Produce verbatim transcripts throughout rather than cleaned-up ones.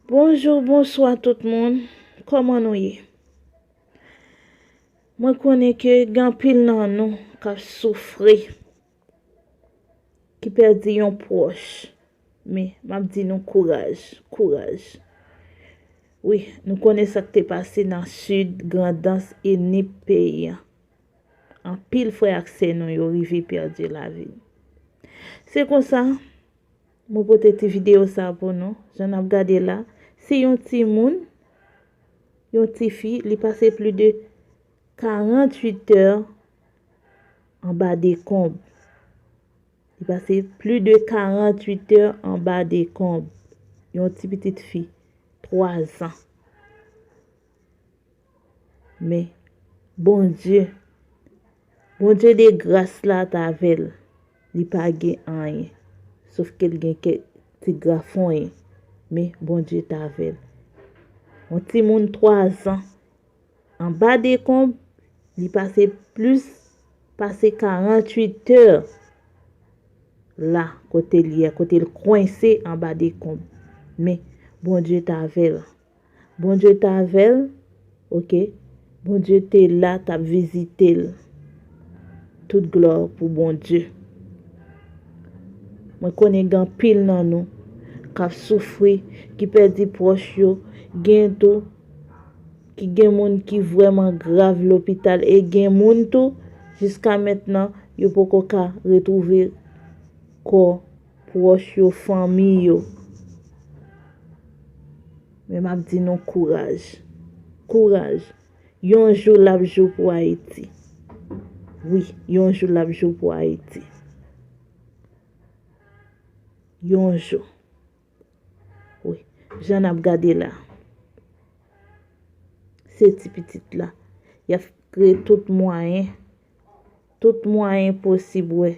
Bonjou, bonswa tout moun. Kòman nou ye? Mwen konnen ke gen anpil nan nou k ap soufri, ki pèdi yon pwòch. Men, m ap di nou kouraj, kouraj. Wi, nou konnen sa k te pase nan Sid, Grandans e Nip peyi a. Anpil frè ak sè nou yo rive pèdi lavi l. Se konsa, mwen pote ti videyo sa pou nou. Jan n ap gade la, se yon timoun, yon tifi, li pase plis de karannwit è anba dekonb. Li pase plis de karannwit è anba dekonb. Yon ti pitit fi, twa zan. Men, Bondye, Bondye de gras la t avè l. Li pa gen anyen. Sòf ke l gen kèk ti grafonyen. Men, Bondye t avè l. Yon timoun twa zan, anba dekonb, li pase plis pase karannwit è la, kote l ye, kote l kwense anba dekonb. Men, Bondye t avè l. Bondye t avè l, oke? Bondye te la, t ap vizite l. Tout glwa pou Bondye. Mwen konnen gen anpil nan nou k ap soufri, ki pèdi pwòch yo, gen tou, ki gen moun ki vrèman grav lopital, e gen moun tou, jiska mentnan, yo poko ka retwouve kò pwòch yo, fanmi yo. Men m ap di nou kouraj. Kouraj. Yon jou l ap jou pou Ayiti. Wi, yon jou l ap jou pou Ayiti. Yon jou. Wi, jan n ap gade la. Se ti pitit la. Y ap kreye tout mwayen, tout mwayen posib, wè,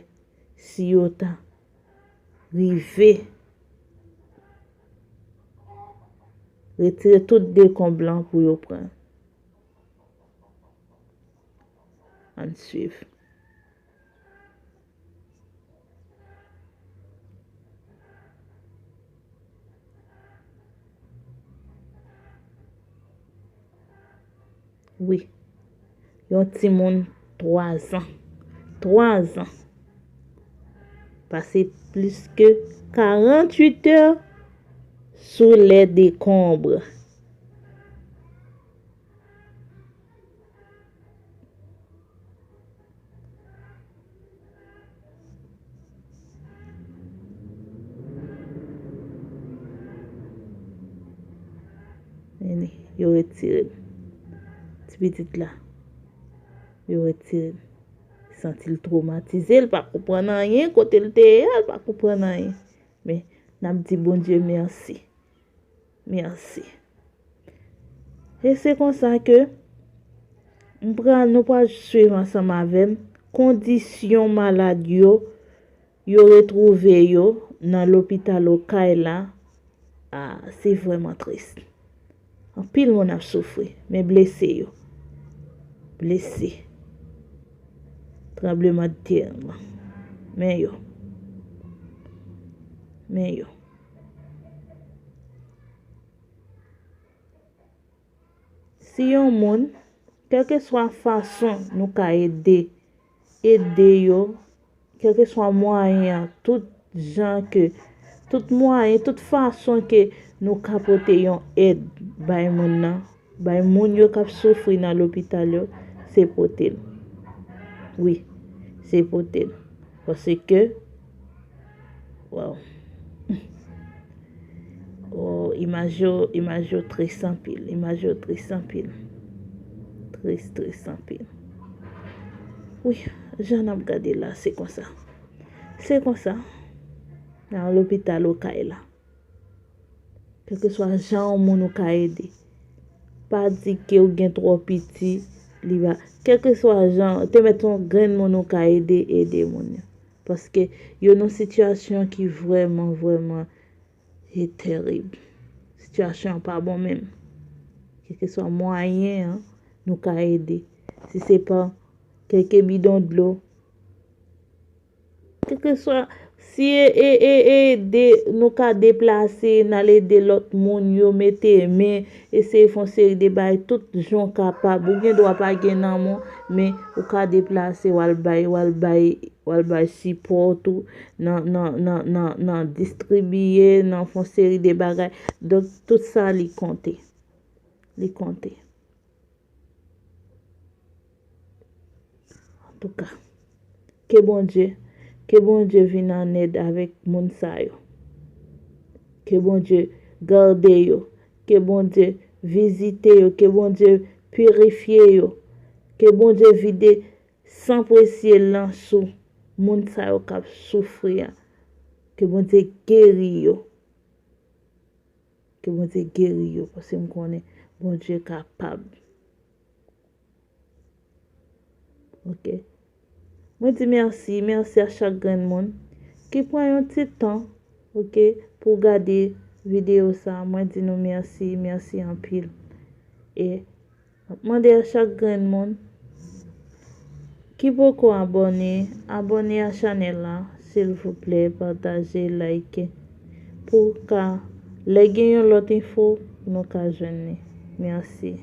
si yo ta rive retire tout dekonb lan pou yo pran. Ann swiv. Wi. Yon timoun twa zan. Twa zan. Pase plis ke karannwit è sou lè dekonb. Men li, yo retire l. Ti pitit la, yo retire l. Li santi l twomatize, l pa konprann anyen, kote l te ye a, l pa konprann anyen. Men, n ap di Bondye mèsi. Mèsi. E se konsa ke m pral, nou pral swiv ansanm avè m kondisyon malad yo, yo retwouve yo nan lopital Okay la. A, se vrèman tris. Anpil moun ap soufri, men blese yo. Blese. Tranblemanntè lan. Men yo. Men yo. Si yon moun, kèlkeswa fason nou ka ede, ede yo, kèlkeswa mwayen an, tout jan ke, tout mwayen, tout fason ke nou ka pote yon èd bay moun nan, bay moun yo k ap soufri nan lopital yo, se pote l. Wi, se pote l. Paske, waw. Oh, imaj yo, imaj yo tris anpil. Imaj yo tris anpil. Tris, tris anpil. Wi, jan n ap gade la, se konsa. Se konsa. Nan lopital Okay la. Kèlkeswa jan yon moun ou ka ede. Pa di ke ou gen twò piti, li va. Kèlkeswa jan, te mèt yon grenn moun ou ka ede, ede moun yo. Paske yo nan sitiyasyon ki vrèman, vrèman, e tèrib. Sitiyasyon an pa bon menm. Kèlkeswa mwayen an, nou ka ede. Si se pa kèlke bidon dlo, Kèlkeswa, si e, e, e, e de, nou ka deplase, n al ede lòt moun, yo mete men, eseye fè yon seri de bagay, tout jan w kapab. Ou gen dwa pa gen nan men w, men ou ka deplase, w al bay, w al bay, w al bay sipò tou, nan, nan, nan, nan, nan distribiye, nan fè yon seri de bagay. Donk, tout sa, li konte. Li konte. Antouka, ke Bondye, ke Bondye vin an èd avèk moun sa yo. Ke Bondye gade yo. Ke Bondye vizite yo. Ke Bondye pirifye yo. Ke Bondye vide san presye lan sou moun sa yo k ap soufri a. Ke Bondye geri yo. Ke Bondye geri yo, paske m konnen Bondye kapab. Ok. Mwen di mèsi, mèsi a chak grenn moun ki pran yon ti tan, ok, pou gade videyo sa. Mwen di nou mèsi, mèsi anpil. E m ap mande a chak grenn moun ki poko abòne, abòne a chanèl la, silvouplè, pataje, like, pou ka, lè gen yon lòt enfo, nou ka jwenn li. Mèsi.